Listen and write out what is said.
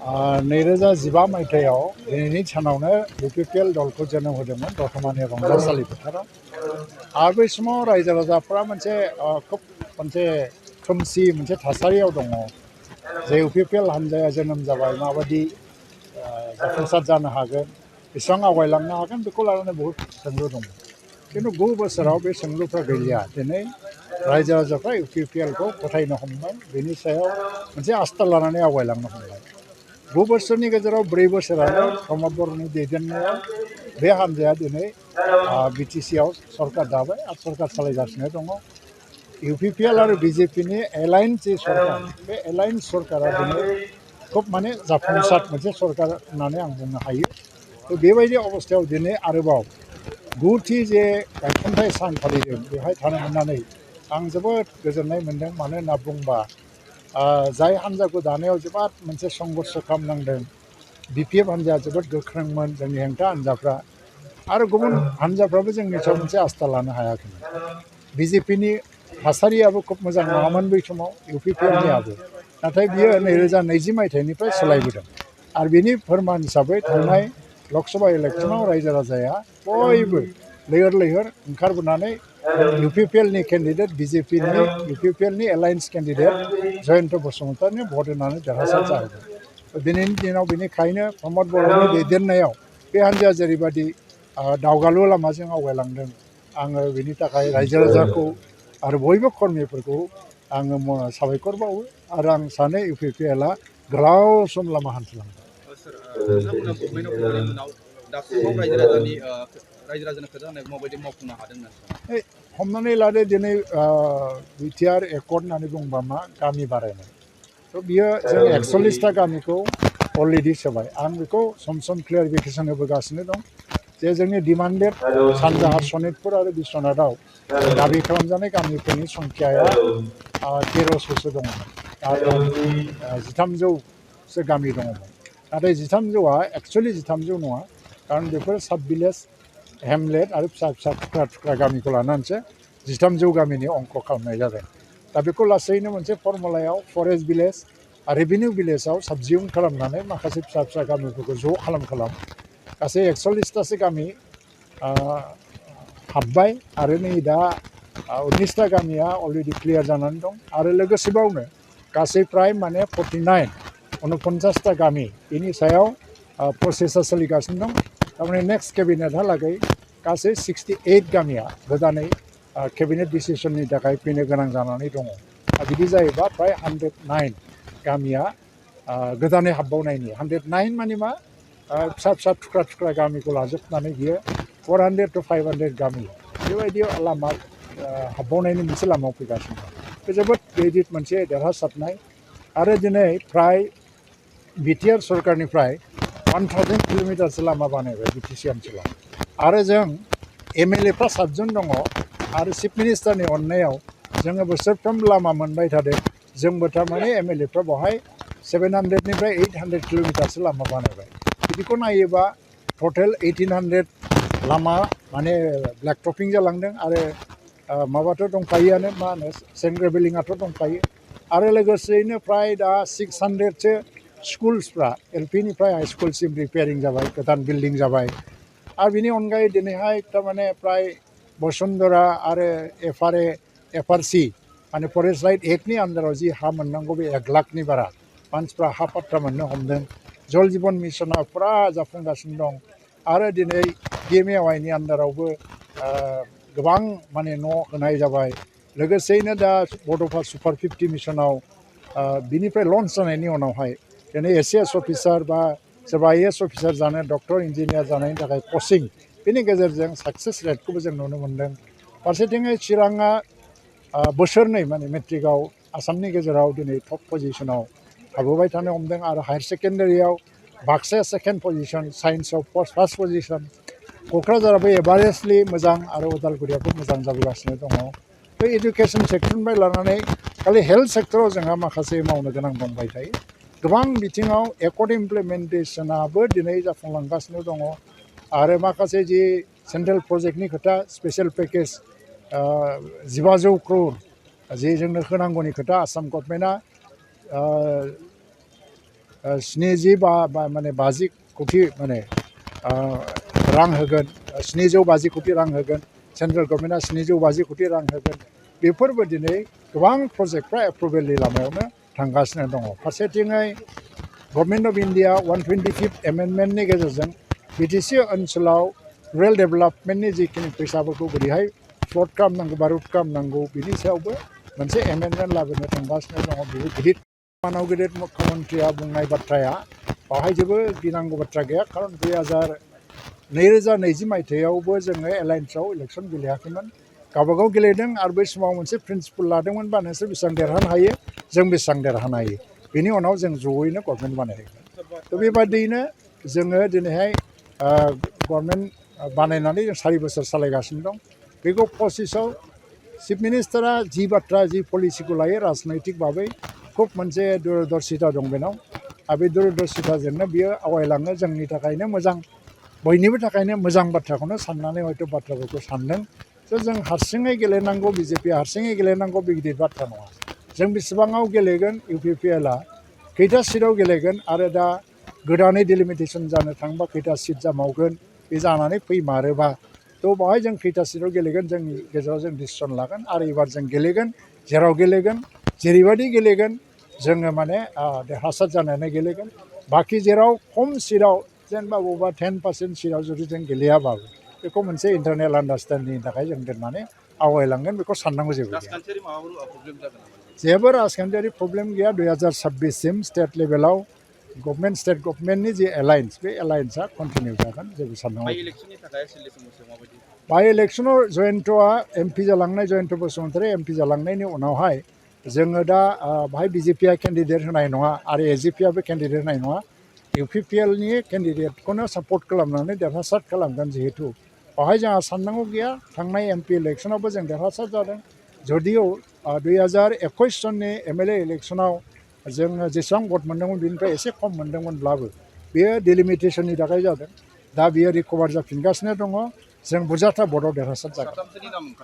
2015 मायथाइयाव दिनैनि सानावनो UPPL दलखौ जोनोम होदोंमोन दतमानि रंजासालि फोथाराव आरो बै समाव रायजो राजाफ्रा खोब मोनसे खोमसि मोनसे थासारियाव दङ जे UPPL हान्जाया जोनोम जाबाय माबायदि जाफुंसार जानो हागोन बेसेबां आवगायलांनो हागोन बेखौ लानानै बहुद सोंलु दङ खिन्थु 9 बोसोराव बे सोंलुफ्रा गैलिया दिनै रायजो राजाफ्रा UPPLखौ फोथायनो हमबाय बेनि सायाव मोनसे आस्था लानानै आवगायलांनो हमबाय 9 बोसोरनि गेजेराव 4 बोसोरानो प्रमद बर'नि दैदेननायाव बे हान्जाया दिनै BTCआव सरकार दाबाय आरो सरकार सालायगासिनो दङ UPPL आरो BJPनि एलायन्स जे सरकार बे एलायन्स सरकारा दिनै खोब माने जाफुंसार मोनसे सरकार होननानै आं बुंनो हायो थ' बेबायदि अबस्थायाव दिनै आरोबाव 9थि जे गायसनथाय सान फालिदों बेवहाय थानो मोननानै आं जोबोद गोजोननाय मोन्दों मानो होनना बुंबा जाय हान्जाखौ दानायाव जोबोद मोनसे संघर्ष खालामनांदों BPF हान्जाया जोबोद गोख्रोंमोन जोंनि हेंथा हान्जाफ्रा आरो गुबुन हान्जाफ्राबो जोंनि सायाव मोनसे आस्था लानो हायाखैमोन BJPनि थासारियाबो खोब मोजां नङामोन बै समाव UPPLनियाबो नाथाय बियो 2020 मायथाइनिफ्राय सोलायबोदों आरो बेनि फोरमान हिसाबै थांनाय लकसभा इलेक्सनाव रायजो राजाया बयबो लैहोर लैहोर ओंखारबोनानै UPPLनि केन्डिडेट BJPनि UPPLनि एलायन्स केन्डिडेट जयन्त बसुमतारिनो भट होनानै देरहासार जाहोदों दिनैनि दिनाव बेनिखायनो प्रमद बर'नि दैदेननायाव बे हान्जाया जेरैबायदि दावगालु लामाजों आवगायलांदों आङो बेनि थाखाय रायजो राजाखौ आरो बयबो कर्मिफोरखौ आङो साबायखर बावो आरो आं सानो UPPLआ गोलाव सम लामा हान्थिलांगोन हमनानै लादो दिनै BTR एकर्ड होननानै बुंबा मा गामि बारायनाय थ' बियो जों 41टा गामिखौ अलरेडि सोबाय आं बेखौ सम सम क्लियारिफिकेसन होबोगासिनो दं जे जोंनि डिमान्डेड सानजाहा सनितपुर आरो बिश्वनाथआव दाबि खालामजानाय गामिफोरनि संख्याया 1300सो दङमोन आरो 1300सो गामि दङमोन नाथाय 1300आ एक्सुवेलि 1300 नङा खारन बेफोर साब भिलेज हेमलेट आरो फिसा फिसा थुख्रा थुख्रा गामिखौ लानानैसो 1300 गामिनि अंक खालामनाय जादों दा बेखौ लासैनो मोनसे फर्मुलायाव फरेस्ट भिलेज आरो रेभिनिउ भिलेजाव साबजिउन खालामनानै माखासे फिसा फिसा गामिफोरखौ ज' खालाम गासै 41टासो गामि हाबबाय आरो नै दा 19टा गामिया अलरेडि क्लियार जानानै दं आरो लोगोसेबावनो गासै प्राय माने 49टा गामि बेनि सायाव प्रसेसा सोलिगासिनो दं थारमाने नेक्स्ट केबिनेटहालागै गासै 68 गामिया गोदानै केबिनेट डिसिसननि थाखाय फैनो गोनां जानानै दङ बिदि जायोबा प्राय 109 गामिया गोदानै हाबबावनायनि 109 माने मा फिसा फिसा थुख्रा थुख्रा गामिखौ लाजोबनानै बियो 400 to 500 गामि बेबायदि लामा हाबबावनायनि मोनसे लामायाव फैगासिनो दं बे जोबोद गिदिर मोनसे देरहासारनाय आरो दिनै फ्राय BTR सरकारनिफ्राय 1000 किल'मिटारसो लामा बानायबाय BTC ओनसोलाव आरो जों MLAफ्रा 7 जन दङ आरो चिफ मिनिस्टारनि अननायाव जोङो बोसोरफ्रोम लामा मोनबाय थादों जोंबो थारमाने MLAफ्रा बेवहाय 700निफ्राय 800 किल'मिटारसो लामा बानायबाय बिदिखौ नायोबा टटेल 1800 लामा माने ब्लेक टपिं जालांदों आरो माबाथ' दंखायोआनो मा होनो सेन्ड ग्रेभेलिंआथ' दंखायो आरो लोगोसेयैनो फ्राय दा 600सो स्कुल्सफ्रा LPनिफ्राय हाई स्कुलसिम रिपेयारिं जाबाय गोदान बिल्डिं जाबाय आरो बिनि अनगायै दिनैहाय थारमाने प्राय बसुन्धरा आरो FRC माने फरेस्ट राइट एक्टनि आन्दाराव जि हा मोननांगौ बे 1 लाखनि बारा मानसिफ्रा हा पाट्टा मोननो हमदों जल जीवन मिशना फुरा जाफुंगासिनो दं आरो दिनै DMAYनि आन्दारावबो गोबां माने न' होनाय जाबाय लोगोसेयैनो दा बड'फा सुपार 50 मिशनाव बिनिफ्राय लन्च जानायनि उनावहाय दिनै ACS अफिसार बा सोरबा IAS अफिसार जानो डक्टर इन्जिनियार जानायनि थाखाय कचिं बेनि गेजेरजों साक्सेस रेटखौबो जों नुनो मोन्दों फारसेथिङै चिराङा बोसोरनै माने मेट्रिकआव आसामनि गेजेराव दिनै टप पजिशनाव थाबोबाय थानो हमदों आरो हायार सेकेन्डारियाव बाक्साया सेकेन्ड पजिशन साइन्सआव फार्स्ट पजिशन क'क्राझाराबो एभारेजलि मोजां आरो उदालगुरियाबो मोजां जाबोगासिनो दङ बे एडुकेसन सेक्टरनिफ्राय लानानै खालि हेल्थ सेक्टराव जोंहा माखासे मावनो गोनां दंबाय थायो गोबां बिथिङाव एकर्ड इमप्लिमेन्टेसनाबो दिनै जाफुंलांगासिनो दङ आरो माखासे जि सेन्ट्रेल प्रजेक्टनि खोथा स्पेसियेल पेकेज 1500 crore जे जोंनो होनांगौनि खोथा आसाम गभर्नमेन्टआ 70 माने 50 कोटी माने रां होगोन 750 कोटी रां होगोन सेन्ट्रेल गभर्नमेन्टआ 750 कोटी रां होगोन बेफोरबायदिनो गोबां प्रजेक्टफ्रा एप्रुभेलनि लामायावनो थांगासिनो दङ फारसेथिङै गभर्नमेन्ट अफ इन्डिया 125th एमेन्डमेन्टनि गेजेरजों बिटिसि ओनसोलाव रुरेल डेभेलपमेन्टनि जिखिनि फैसाफोरखौ बोरैहाय फ्लड खालामनांगौ बा रुट खालामनांगौ बिनि सायावबो मोनसे एमेन्डमेन्ट लाबोनो थांगासिनो दङ बेबो गिदिर मानाव गिदिर मुख्यमन्त्रिया बुंनाय बाथ्राया बावहाय जेबो गिनांगौ बाथ्रा गैया खारन 2020 मायथाइयावबो जोङो एलायन्सआव इलेक्सन गेलेयाखैमोन गावबागाव गेलेदों आरो बै समाव मोनसे प्रिन्सिपल लादोंमोन बा नोंसोर बेसेबां देरहानो हायो जों बेसेबां देरहानो हायो बेनि उनाव जों जयैनो गभर्नमेन्ट बानायगोन थ' बेबायदियैनो जोङो दिनैहाय गभर्नमेन्ट बानायनानै जों 4 बोसोर सालायगासिनो दं बेखौ प्रसेसआव चिफ मिनिस्टारा जि बाथ्रा जि पलिसिखौ लायो राजनैतिक भाबै खुब मोनसे दूरदर्शिता दं बेनाव आरो बे दूरदर्शिताजोंनो बियो आवगायलाङो जोंनि थाखायनो मोजां बयनिबो थाखायनो मोजां बाथ्राखौनो साननानै हयथ' बाथ्राफोरखौ सानदों थ' जों हारसिङै गेलेनांगौ बिजेपि हारसिङै गेलेनांगौ बे गिदिर बाथ्रा नङा जों बेसेबाङाव गेलेगोन इउपिपिएलआ खैथा सिटआव गेलेगोन आरो दा गोदानै डिलिमिटेसन जानो थांबा खैथा सिट जामावगोन बे जानानै फैमारोबा थ' बावहाय जों खैथा सिटआव गेलेगोन जोंनि गेजेराव जों डिसिसन लागोन आरो एबार जों गेलेगोन जेराव गेलेगोन जेरैबायदि गेलेगोन जोङो माने देरहासार जानानै गेलेगोन बाखि जेराव खम सिटआव जेनेबा बबेबा 10% सिटआव जुदि जों गेलेयाबाबो बेखौ मोनसे इन्टारनेल आन्डारस्टेन्डिंनि थाखाय जों दोननानै आवगायलांगोन बेखौ साननांगौ जेबो गैया जेबो राजखान्थियारि प्रब्लेम गैया 2026सिम स्टेट लेभेलाव गभर्नमेन्ट स्टेट गभर्नमेन्टनि जे एलायन्स बे एलायन्सआ कन्टिनिउ जागोन जेबो साननांगौ बाय इलेक्सनाव जयन्तआ एमपि जालांनाय जयन्त बसुमतारी एमपि जालांनायनि उनावहाय जोङो दा बाहाय बिजेपिआ केन्डिडेट होनाय नङा आरो एजिपिआबो केन्डिडेट होनाय नङा इउपिपिएलनि केन्डिडेटखौनो सापर्ट खालामनानै देरहासार खालामगोन जिहेतु बाहाय जोंहा साननांगौ गैया थांनाय एमपि इलेक्सनावबो जों देरहासार जादों जदिअ 2021 सननि एमएलए इलेक्सनाव जोङो जेसेबां भट मोन्दोंमोन बेनिफ्राय एसे खम मोन्दोंमोनब्लाबो बेयो डिलिमिटेसननि थाखाय जादों दा बियो रिकभार जाफिनगासिनो दङ जों बुरजाथार भटआव देरहासार जागोन